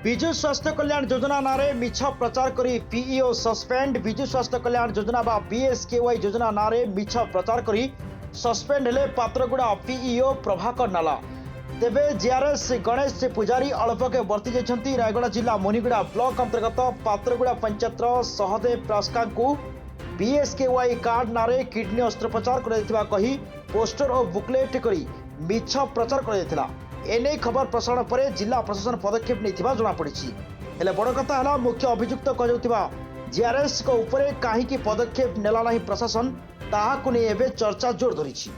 ବିଜୁ ସ୍ୱାସ୍ଥ୍ୟ କଲ୍ୟାଣ ଯୋଜନା ନାଁରେ ମିଛ ପ୍ରଚାର କରି ପିଇଓ ସସ୍ପେଣ୍ଡ। ବିଜୁ ସ୍ୱାସ୍ଥ୍ୟ କଲ୍ୟାଣ ଯୋଜନା ବା ବିଏସ୍କେୱାଇ ଯୋଜନା ନାଁରେ ମିଛ ପ୍ରଚାର କରି ସସ୍ପେଣ୍ଡ ହେଲେ ପାତ୍ରଗୁଡ଼ା ପିଇଓ ପ୍ରଭାକର ନାଲା। ତେବେ ଜିଆର୍ଏସ୍ ଗଣେଶ ପୂଜାରୀ ଅଳ୍ପକେ ବର୍ତ୍ତି ଯାଇଛନ୍ତି। ରାୟଗଡ଼ା ଜିଲ୍ଲା ମୁନିଗୁଡ଼ା ବ୍ଲକ ଅନ୍ତର୍ଗତ ପାତ୍ରଗୁଡ଼ା ପଞ୍ଚାୟତର ସହଦେବ ପ୍ରାସ୍କାଙ୍କୁ ବିଏସ୍କେୱାଇ କାର୍ଡ ନାଁରେ କିଡନୀ ଅସ୍ତ୍ରୋପଚାର କରାଯାଇଥିବା କହି ପୋଷ୍ଟର ଓ ବୁକଲେଟ୍ କରି ମିଛ ପ୍ରଚାର କରାଯାଇଥିଲା। ଏନେଇ ଖବର ପ୍ରସାରଣ ପରେ ଜିଲ୍ଲା ପ୍ରଶାସନ ପଦକ୍ଷେପ ନେଇଥିବା ଜଣାପଡ଼ିଛି। ହେଲେ ବଡ଼ କଥା ହେଲା, ମୁଖ୍ୟ ଅଭିଯୁକ୍ତ କୁହାଯାଉଥିବା ଜିଆର୍ଏସ୍ଙ୍କ ଉପରେ କାହିଁକି ପଦକ୍ଷେପ ନେଲା ନାହିଁ ପ୍ରଶାସନ, ତାହାକୁ ନେଇ ଏବେ ଚର୍ଚ୍ଚା ଜୋର ଧରିଛି।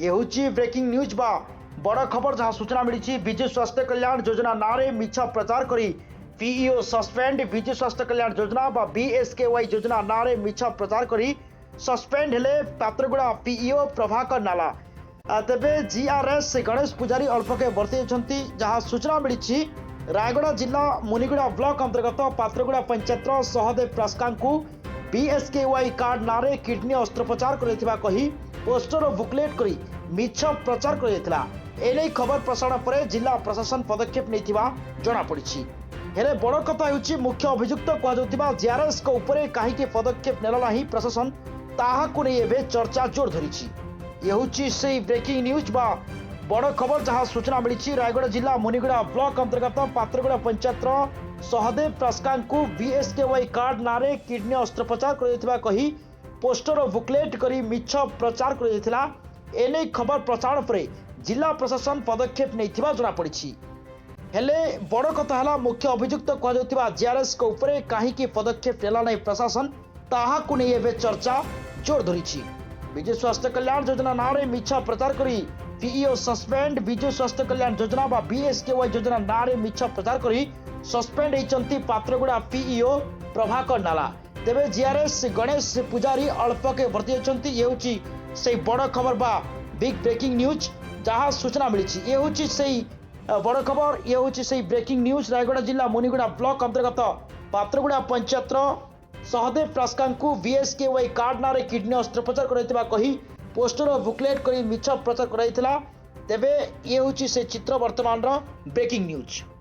ଏ ହେଉଛି ବ୍ରେକିଂ ନ୍ୟୁଜ୍ ବା ବଡ଼ ଖବର, ଯାହା ସୂଚନା ମିଳିଛି। ବିଜୁ ସ୍ୱାସ୍ଥ୍ୟ କଲ୍ୟାଣ ଯୋଜନା ନାଁରେ ମିଛ ପ୍ରଚାର କରି ପିଇଓ ସସ୍ପେଣ୍ଡ। ବିଜୁ ସ୍ୱାସ୍ଥ୍ୟ କଲ୍ୟାଣ ଯୋଜନା ବା ବିଏସ୍କେୱାଇ ଯୋଜନା ନାଁରେ ମିଛ ପ୍ରଚାର କରି ସସ୍ପେଣ୍ଡ ହେଲେ ପାତ୍ରଗୁଡ଼ା ପିଇଓ ପ୍ରଭାକର ନାଲା। ତେବେ ଜିଆର୍ଏସ୍ ଗଣେଶ ପୂଜାରୀ ଅଳ୍ପକେ ବର୍ତ୍ତି ଯାଇଛନ୍ତି। ଯାହା ସୂଚନା ମିଳିଛି, ରାୟଗଡ଼ା ଜିଲ୍ଲା ମୁନିଗୁଡ଼ା ବ୍ଲକ ଅନ୍ତର୍ଗତ ପାତ୍ରଗୁଡ଼ା ପଞ୍ଚାୟତର ସହଦେବ ପ୍ରାସ୍କାଙ୍କୁ ବିଏସ୍କେୱାଇ କାର୍ଡ ନାଁରେ କିଡନୀ ଅସ୍ତ୍ରୋପଚାର କରାଯାଇଥିବା କହି ପୋଷ୍ଟର ଓ ବୁକଲେଟ୍ କରି ମିଛ ପ୍ରଚାର କରାଯାଇଥିଲା। ଏନେଇ ଖବର ପ୍ରସାରଣ ପରେ ଜିଲ୍ଲା ପ୍ରଶାସନ ପଦକ୍ଷେପ ନେଇଥିବା ଜଣାପଡ଼ିଛି। ହେଲେ ବଡ଼ କଥା ହେଉଛି, ମୁଖ୍ୟ ଅଭିଯୁକ୍ତ କୁହାଯାଉଥିବା ଜିଆର୍ଏସ୍ଙ୍କ ଉପରେ କାହିଁକି ପଦକ୍ଷେପ ନେଲା ନାହିଁ ପ୍ରଶାସନ, ତାହାକୁ ନେଇ ଏବେ ଚର୍ଚ୍ଚା ଜୋର ଧରିଛି। ଏ ହେଉଛି ସେଇ ବ୍ରେକିଂ ନ୍ୟୁଜ୍ ବା ବଡ଼ ଖବର, ଯାହା ସୂଚନା ମିଳିଛି। ରାୟଗଡ଼ା ଜିଲ୍ଲା ମୁନିଗୁଡ଼ା ବ୍ଲକ ଅନ୍ତର୍ଗତ ପାତ୍ରଗୁଡ଼ା ପଞ୍ଚାୟତର ସହଦେବ ପ୍ରାସ୍କାଙ୍କୁ ବିଏସ୍କେୱାଇ କାର୍ଡ ନାଁରେ କିଡନୀ ଅସ୍ତ୍ରୋପଚାର କରାଯାଇଥିବା କହି ପୋଷ୍ଟର ଓ ବୁକଲେଟ୍ କରି ମିଛ ପ୍ରଚାର କରାଯାଇଥିଲା। ଏନେଇ ଖବର ପ୍ରଚାର ପରେ ଜିଲ୍ଲା ପ୍ରଶାସନ ପଦକ୍ଷେପ ନେଇଥିବା ଜଣାପଡ଼ିଛି। ହେଲେ ବଡ଼ କଥା ହେଲା, ମୁଖ୍ୟ ଅଭିଯୁକ୍ତ କୁହାଯାଉଥିବା ଜିଆର୍ଏସ୍ଙ୍କ ଉପରେ କାହିଁକି ପଦକ୍ଷେପ ନେଲା ନାହିଁ ପ୍ରଶାସନ, ତାହାକୁ ନେଇ ଏବେ ଚର୍ଚ୍ଚା ଜୋର ଧରିଛି। ବିଜୁ ସ୍ୱାସ୍ଥ୍ୟ କଲ୍ୟାଣ ଯୋଜନା ନାଁରେ ମିଛ ପ୍ରଚାର କରି ପିଇଓ ସସ୍ପେଣ୍ଡ। ବିଜୁ ସ୍ୱାସ୍ଥ୍ୟ କଲ୍ୟାଣ ଯୋଜନା ବା ବିଏସ୍କେୱାଇ ଯୋଜନା ନାଁରେ ମିଛ ପ୍ରଚାର କରି ସସ୍ପେଣ୍ଡ ହୋଇଛନ୍ତି ପାତ୍ରଗୁଡ଼ା ପିଇଓ ପ୍ରଭାକର ନାଲା। ତେବେ ଜିଆର୍ଏସ୍ ଗଣେଶ ପୂଜାରୀ ଅଳ୍ପକେ ବର୍ତ୍ତି ଯାଇଛନ୍ତି। ଇଏ ହେଉଛି ସେଇ ବଡ଼ ଖବର ବା ବିଗ୍ ବ୍ରେକିଂ ନ୍ୟୁଜ୍, ଯାହା ସୂଚନା ମିଳିଛି। ଇଏ ହେଉଛି ସେଇ ବଡ଼ ଖବର, ଇଏ ହେଉଛି ସେଇ ବ୍ରେକିଂ ନ୍ୟୁଜ୍। ରାୟଗଡ଼ା ଜିଲ୍ଲା ମୁନିଗୁଡ଼ା ବ୍ଲକ ଅନ୍ତର୍ଗତ ପାତ୍ରଗୁଡ଼ା ପଞ୍ଚାୟତର ସହଦେବ ପ୍ରାସ୍କାଙ୍କୁ ବିଏସ୍କେୱାଇ କାର୍ଡ ନାଁରେ କିଡନୀ ଅସ୍ତ୍ରୋପଚାର କରାଯାଇଥିବା କହି ପୋଷ୍ଟର ଓ ବୁକଲେଟ୍ କରି ମିଛ ପ୍ରଚାର କରାଯାଇଥିଲା। ତେବେ ଇଏ ହେଉଛି ସେ ଚିତ୍ର, ବର୍ତ୍ତମାନର ବ୍ରେକିଂ ନ୍ୟୁଜ୍।